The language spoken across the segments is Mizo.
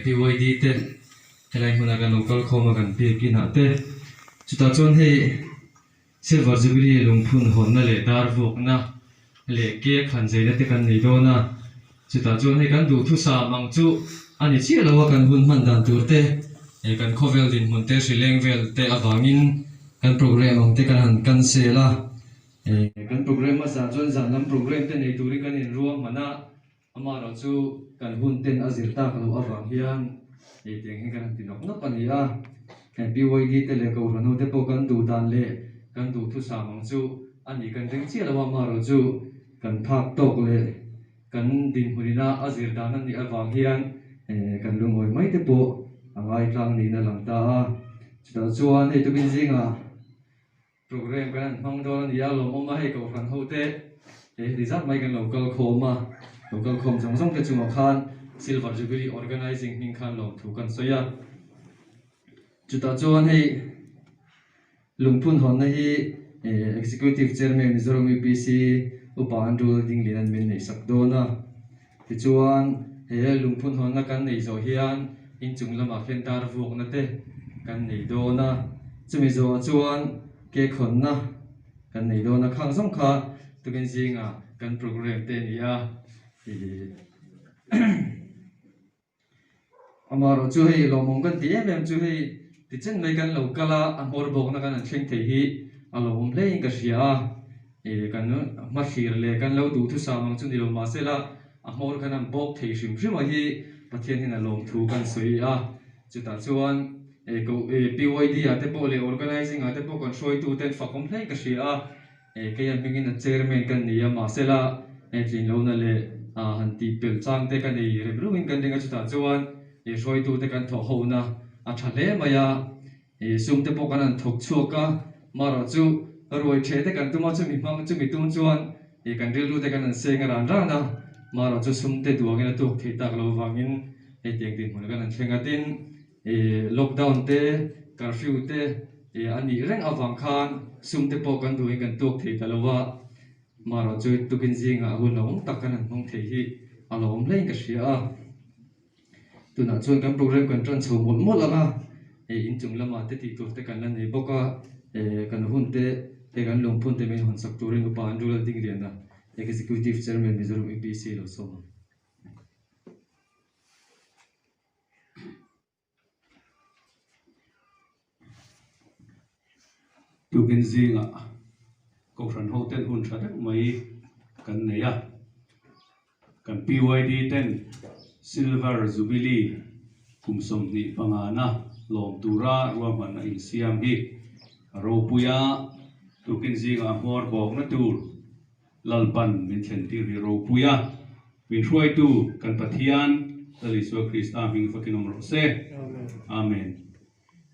PYD te helai hmuna kan lo kal khawm a kan biakin ah te chutah chuan hei Silver Jubilee lungphun hawnna leh dar vuakna leh cake han zeina te kan nei dawn a, chutah chuan hei kan duhthusam ang chu a ni chiah lo a kan hun hman dan tur te eh kan khawvel dinhmun te hri leng vel te avangin kan programme ang te kan han cancel a, eh kan programme hmasa chuan zan lam programme te nei turin kan inruahman a. Amaherawh chu kan hun ten a zir tak loh avang hian hei tiang hi kan han ti nawk nawk a ni a, heng PYD te leh Kohhranho te pawh kan duh dan leh kan duhthusam ang chu a nih kan ring chiah lo a, amaherawh chu kan phak tawk leh kan dinhmunina a zir dan a nih avang hian kan lungawi mai te pawh a ngaitlang niin a lang ta a, chutah chuan hei tukin zingah. Programme kan han hmang dawn a ni a, lawmawm a hei Kohhran ho te he heti zat mai kan lo kal khawm a, lo kal khawm zawng zawng te chungah khan Silver Jubilee Organising hming khan lawmthu kan sawi a. Chutah chuan hei lungphun hawnna hi Executive Chairman Mizoram UPC Upa Andrew Dinglian min neihsak dawn a. Tichuan he lungphun hawnna kan neih zawh hian inchung lamah khian dar vuakna te kan nei dawn a, chumi zawhah chuan cake hawnna kan nei dawn a, khang zawng kha tukin zingah kan programme te a ni a, ih Amaherawh chu hei lawmawm kan tih em em chu hei tichen mai kan lo kal a, a hmawr bawkna kan han thleng thei hi a lawmawm hle in ka hria a, ih kan hmathlir leh kan lo duhthusam ang chu ni lo mahsela a hmawr kan han bawk thei hrim hrim a hi Pathian hian a lawm thu kan sawi a, chutah chuan ih koh ih PYD ah te pawh leh organising ah te pawh kan hruaitu ten fakawm hle in ka hria a. Eh kei a hmingin a chairman ka ni a mahsela eh tlin lohna leh ah han tih pelh chang te ka nei rem reuhin kan ring a chutah chuan eh hruaitu te kan thawh hona a tha hle mai a eh sum te pawh kan han thawk chhuak a marawh chu ruai theh te kan tum a chumi hmang chumi tum chuan eh kan rilru te kan han seng a ran ran a marawh chu sum te duangin a tuak thei tak lo vangin hetiang dinhmun kan han thleng a tin Ih lockdown te, curfew te ih a nih reng avang khan sum te pawh kan duhin kan tuak thei ta lo a, marawh chu tukin zingah hun lo awm tak kan han hmang thei hi a lo awm hlein ka hria a. Tunah chuan kan programme kan tan chho mawlh mawlh ang a, ih inchung lamah te tih tur te kan la nei bawk a, ih kan hun te hei kan lungphun te min hawnsak turin Upa Andrew Laldingliana Executive Chairman Mizoram UPC lo sawm ang. Tukin zingah Kohhran ho ten hun tha deuh mai kan nei a, kan PYD ten Silver Jubilee kum 25 na lawm tura ruahmanna insiam hi a ropui a, tukin zingah hmawr bawkna tur Lalpan min thlentir hi ropui a, min hruaitu kan Pathian Lal Isua Krista hming fakin awm rawh se. Amen.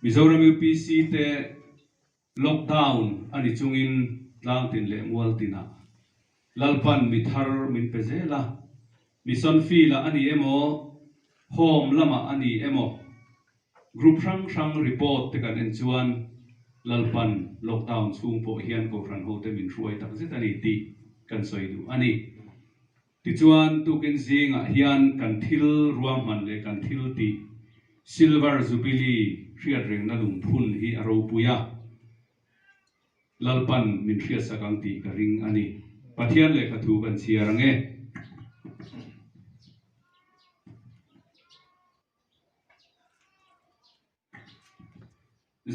Mizoram UPC te lockdown a ni chungin tlangtin leh mualtinah Lalpan mi thar min pe zel a, mission field ah a ni emaw, home lamah a ni emaw, Group hrang hrang report te kan en chuan Lalpan lockdown chhung pawh hian Kohhran hote min hruai tak zet a ni tih kan sawi duh a ni. Tichuan tukin zingah hian kan thil ruahman leh kan thil tih Silver Jubilee hriatrengna lungphun hi a ropui a, Lalpan min hriatsak ang tih ka ring a ni. Pathian lehkha thu kan chhiar ang e.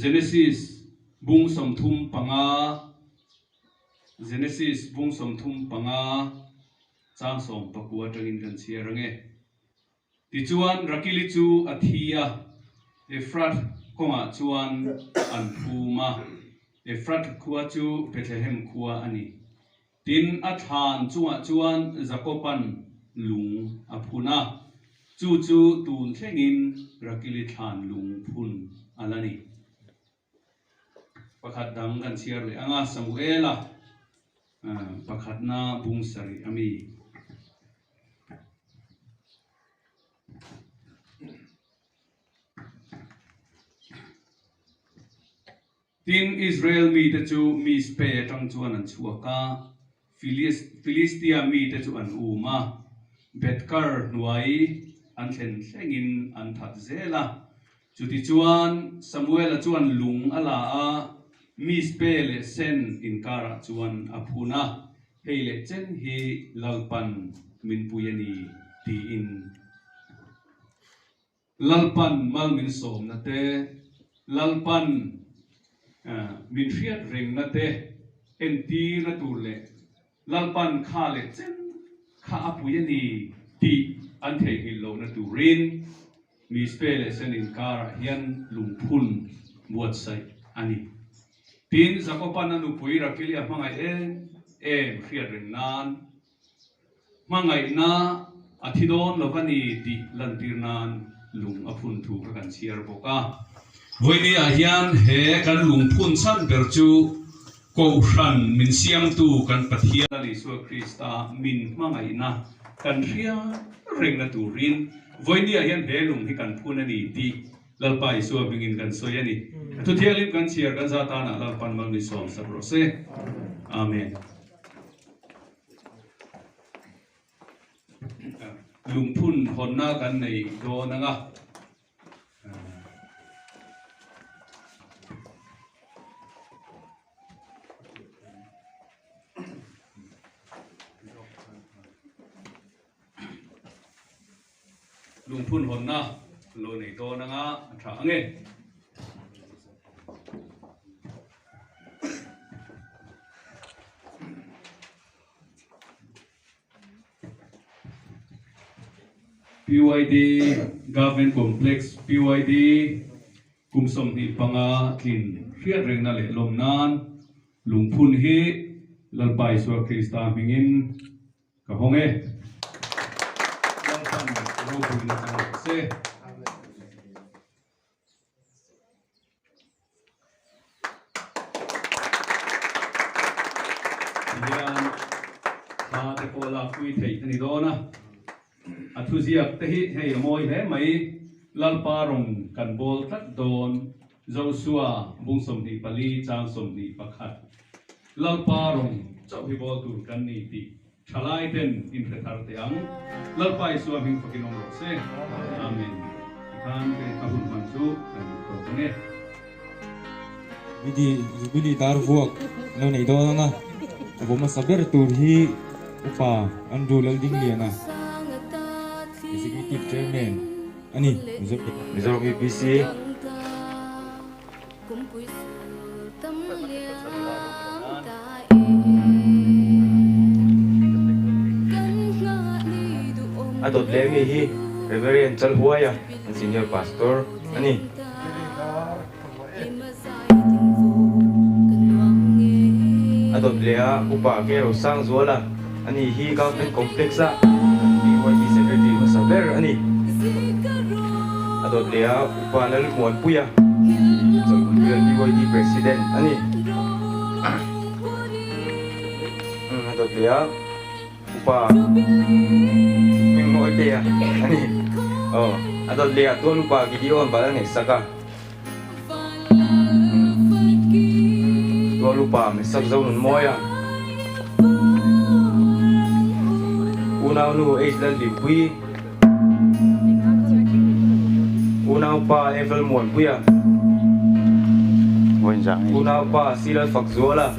Genesis bung 35 Genesis bung 35 chang 19 atangin kan chhiar ang e. Tichuan Rakili chu a thi a, Efrath kawngah chuan an phum a, Efrath khua chu Bethlehem khua a ni. Tin, a thlan chungah chuan Jakoban lung a phun a, chu chu tun thlengin Rakili thlan lung phun a la ni. Pakhat dang kan chhiar leh ang a, Samuela pakhatna bung sarih a mi. Tin, Israel mite chu Mizpe atang chuan an chhuak a, Philistia mite chu an um a, Beth-kar hnuai. an thlen thlengin an that zel a. Chutichuan Samuela chuan lung a la a, Mizpe leh Sen inkarah chuan a phun a, Hei leh chen hi Lalpan min pui a ni, tiin. Lalpan mal min sawmna te, Lalpan min hriat rengna te entirna tur leh Lalpan kha leh chen kha a pui a ni tih an theihnghilh lohna turin Mizpe leh Sen inkarah hian lungphun buatsaih a ni. Tin, Jakoban a nupui Rakeli a hmangaih em em hriat reng nan Hmangaihna a thi dawn lo va ni tih lantir nan lung a phun thu kha kan chhiar bawk a. Vawinia hian he kan lung phun chhan ber chu Kohhran min siamtu kan Pathian Lal Isua Krista min hmangaihna kan hriat rengna turin vawinia hian he lung hi kan phun a ni tih Lalpa Isua hmingin kan sawi a ni. Thuthianghlim kan chhiar kan za tanah Lalpan mal mi sawm sak rawh se. Amen. Lungphun hawnna kan nei dawn ang a. Lungphun hawnna lo nei dawn ang a, a tha ang e. PYD Government Complex PYD kum 25 tlin hriat rengna leh lawm nan lungphun hi Lalpa Isua Krista hmingin ka hawng e. Lalpan ropuina chang rawh se. Tihian thla te pawh lakpui theih a ni dawn a, a thuziak te hi hei a mawi hle mai, Lalpa rawn kan bawl tlat dawn, Joshua bung 24 chang 21, Lalpa rawn chauh hi bawl tur kan ni tih Thalai ten inhre thar teh ang. Lalpa Isua hming fakin awm rawh se. Amen. Tikhan kei ka hun hman chu kan duh tawk ang e. Jubilee Jubilee dar vuak lo nei dawn ang a, a bawm hmasa ber tur hi Upa Andrew Laldingliana, Executive Chairman a ni. Mizoram UPC. A dawt leh mi hi Reverend Chalhuaia, an Senior Pastor a ni. A dawt leh a Upa Ke Rosangzuala a ni hi Government Complex-a kan BYD Secretary hmasa ber a ni. A dawt leh a Upa Lalmuanpuia Chawlhmui BYD President a ni. A dawt leh a Upa Hmingmawite a ni. Aw, a dawt leh a Tual Upa Gideon Bal a ngaihsak a. Tual Upa Mesak Zonunmawia Unaunu H Lallimpui Unaupa Evel Muanpuia Unaupa C Lalfakzuala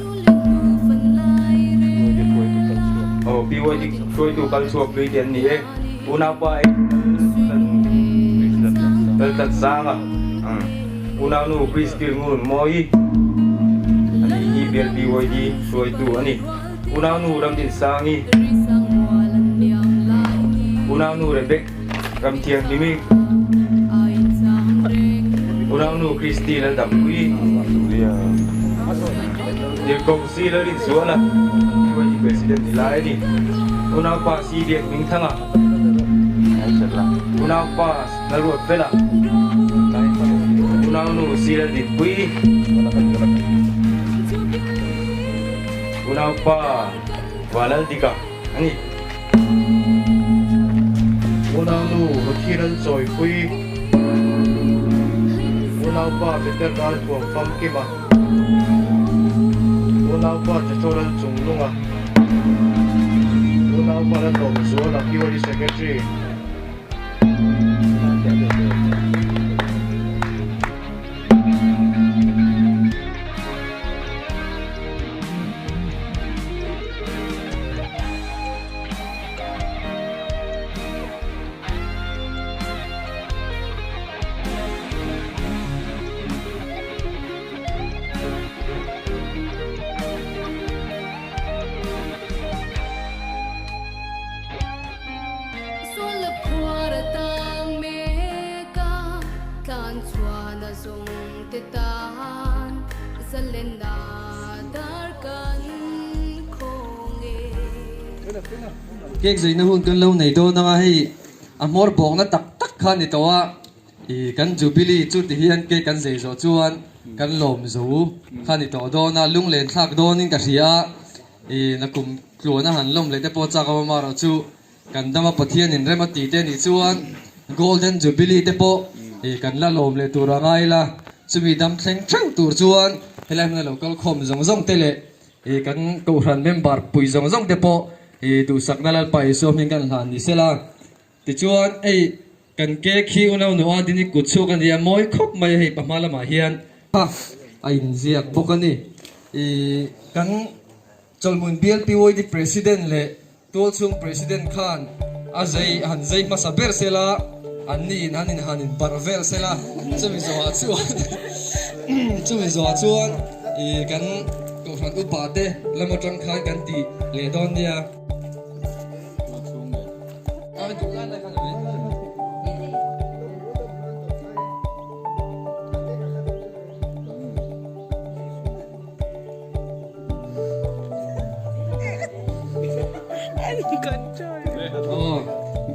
Aw PYD hruaitu kal chhuak hlui te an ni e. Unaupa H Laltlatsanga Unaunu Christy Ngunmawii a ni hi bial PYD hruaitu a ni. Unaunu Ramdinsangi, Unaunu Rebek Ramthianghlimi, Unaunu Christy Laldampuii, Tirhkoh Lalinzuala, PYD President ni lai a ni. Unaupa C Biak Hmingthanga, Unaupa Lalruatfela, Unaunu C Laldinpuii, Unaupa Vanaldika a ni. Unaunu Ruthiran Chawipui, Unaupa Peter Ralthuam Famkima, Unaupa Chachoral Chunglunga, Unaupa Lalawmzuala PYD Secretary. Cake zeina hun kan lo nei dawn anga hei a hmawr bawkna tak tak kha a ni tawh a, ih kan Jubilee chu ti hian cake kan zei zawh chuan kan lawm zo kha a ni tawh dawn a, lunglen thlak dawnin ka hria a, ih nakum tluana han lawm leh te pawh chak awm amaherawh chu. Kan dama Pathian in rem a ti te nih chuan Golden Jubilee te pawh ih kan la lawm leh tur a ngai la, chumi dam thleng theuh tur chuan helai hmuna lo kal khawm zawng zawng te leh ih kan Kohhran member pui zawng zawng te pawh ih duhsakna Lalpa Isua hming kan hlan ni sela. Tichuan hei kan cake hi unau nuah dini kut chhuak a nia mawi khawp mai a hei pahma lamah hian a inziak bawk a ni. Ih kan Chawlhmun bial PYD President leh Tualchhung President khan a zei han zei hmasa ber sela, anni in an in han in barh vel sela, chumi zawhah chuan chumi zawhah chuan ih kan Kohhran upa te lam atang khan kan tih leh dawn nia.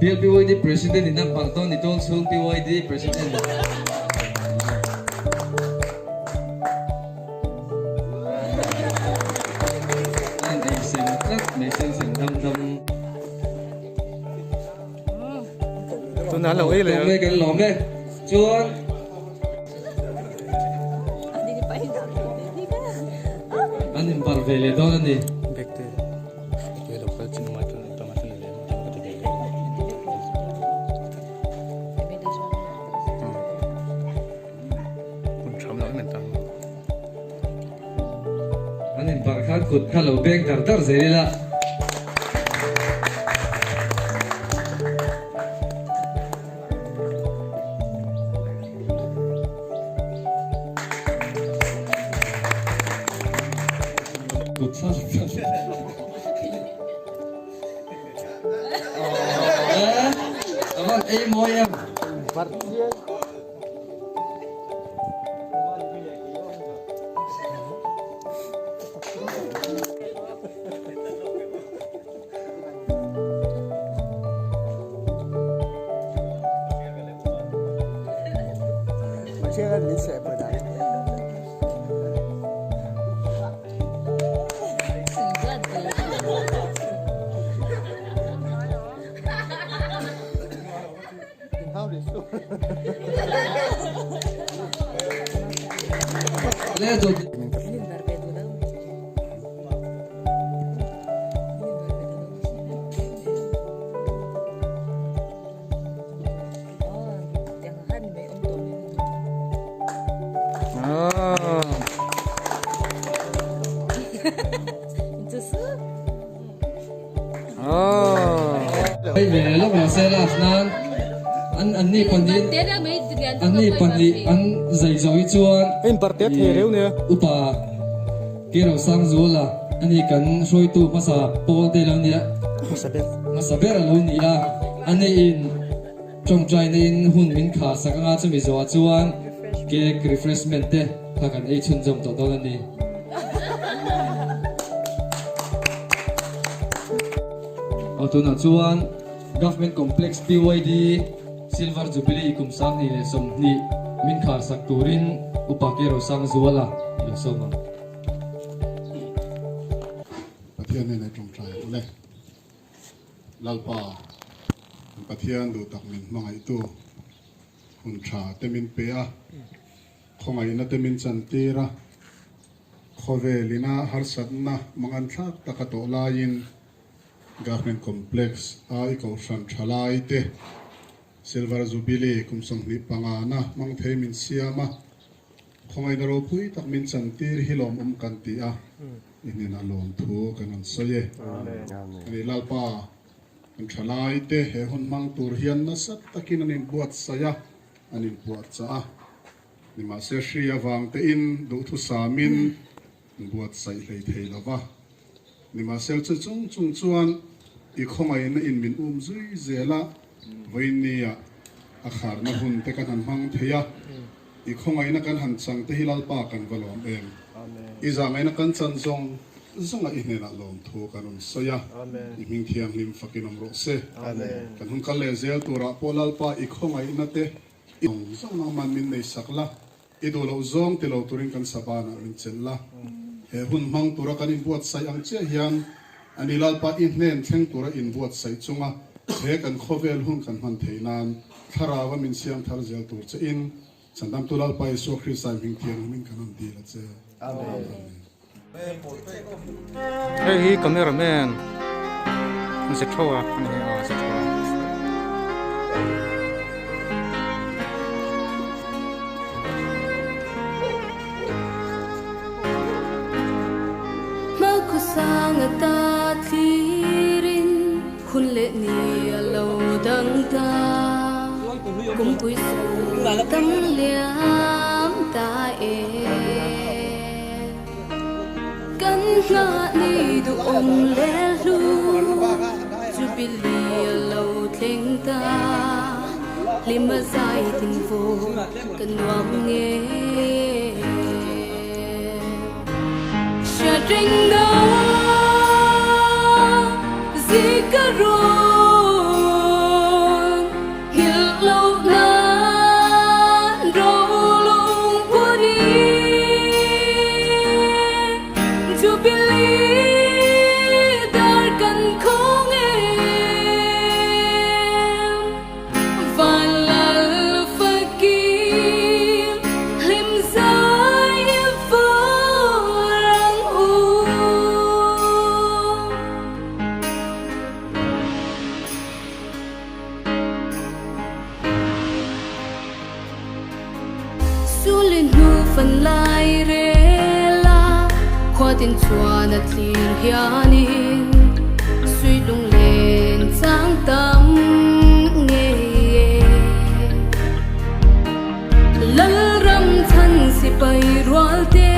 Bill PYD President in an barh dawn ni tual chhung PYD President. An ei sem tlat mai sen sem dam dam. Tunah lo ei leh. Kan lawm e. Chuan An inbarh ve leh dawn a ni. An inbarh khan kut kha lo beng dar dar zel ila. Upa Keirosangzuala a ni kan hruaitu hmasa pawl te lo nia hmasa ber a lo ni a, a niin tawngtaina in hun min khah sak anga chumi zawhah chuan cake refreshment te kha kan ei chhunzawm tawh dawn a ni. Aw tunah chuan Government Complex PYD Silver Jubilee kum 2020 min khar sak turin Upa Keirosangzuala i lo sawm ang. Pathian nen a tawngtai ang ule. Lalpa, kan Pathian duh tak min hmangaihtu hun tha te min pe a, khawngaihna te min chantir a, khawvel ina harsatna mangan thlak taka tawh laiin Government Complex a i kohhran tha lai te Silver Jubilee kum 25 na hmang thei min siam a, Khawngaihna ropui tak min chantir hi lawmawm kan ti a, i hnenah lawmthu kan rawn sawi e. Ani Lalpa, kan thalaite he hun hmang tur hian nasa takin an inbuatsaih a, an inpuahchah a. Nimahse hri avang tein duhthusamin an buatsaih hlei thei lo va. Nimahsel chu chung chung chuan i khawngaihna in min um zui zel a, vawiinnia a kharna hun te kan han hmang thei a, i khawngaihna kan han chang te hi Lalpa kan va lawm em? I zahngaihna kan chan zawng zawngah i hnenah lawmthu kan rawn sawi a, i hming thianghlim fakin awm rawh se. Kan hun kal leh zel turah pawh Lalpa i khawngaihna te i zawng zawng nangman min nei sak la, i duh loh zawng ti lo turin kan sabanah min chelh la. He hun hmang tura kan inbuatsaih ang chiah hian a ni Lalpa i hnen thleng tura inbuatsaih chunga he kan khawvel hun kan hman theih nan Thlarau a min siam thar zel tur che in Chandamtu Lalpa Isua Krista i hming thianghlimin kan rawn dil a che. Amen. Hei hi camera man Zethoa a ni a Zethoa. Hmakhawsanga ta thlirin hun leh ni a lo dang ta. Kumpui suh tam liam ta e. Kan nghah ni duhawm leh hlu Jubilee a lo thleng ta. Hlim a zai ding vawk ka nuam nge. Hriat reng na zik a rawn nghilh loh nan rolung pawhin Jubilee dar kan khawng em. Vanlal fakir hlim zai var ang u. Sulin hnu fan lai rel a, khua tin chuan a thlir hianin sui lunglen chang tam ngei e. Lalram chhan sipai rual te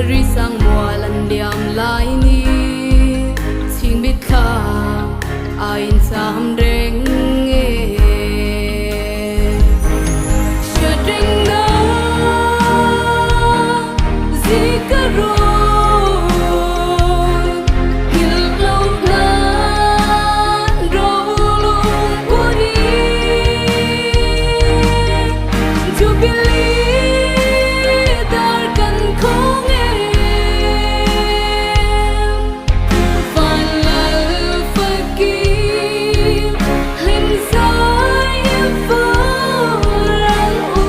ri sang mual an liam lai ni chhing mitthla a incham reng e. Hriat reng na zik a rawn nghilh loh nan rolung pawhin Jubilee dar kan khawng em. Vanlal fakir hlim zai var ang u.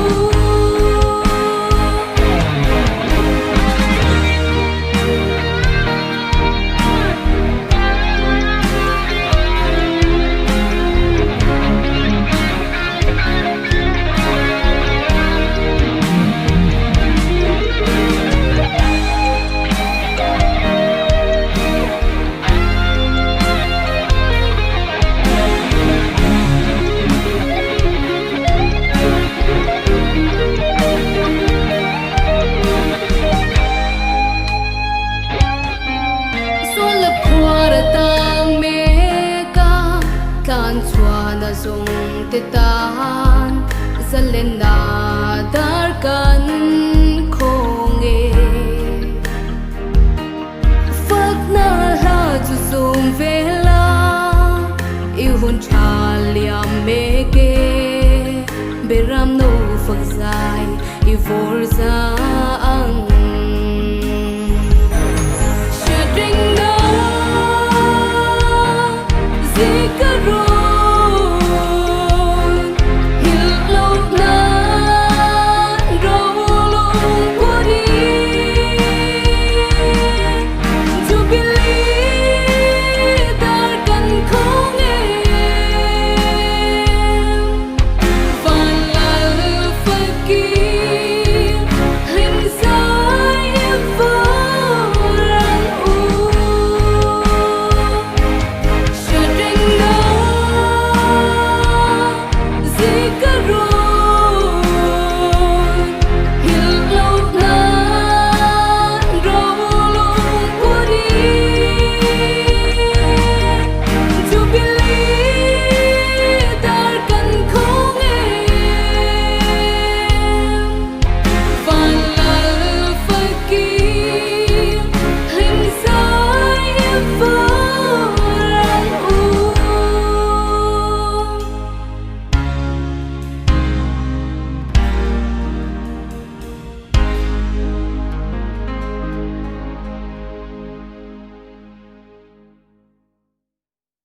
Sual a phuar a tang mek a, tlan chhuan a zawng te tan zalenna dar kan khawng e. Fakna hla chu zum vel a, i hun tha liam mek e. Beram no fak zai i vawr zai.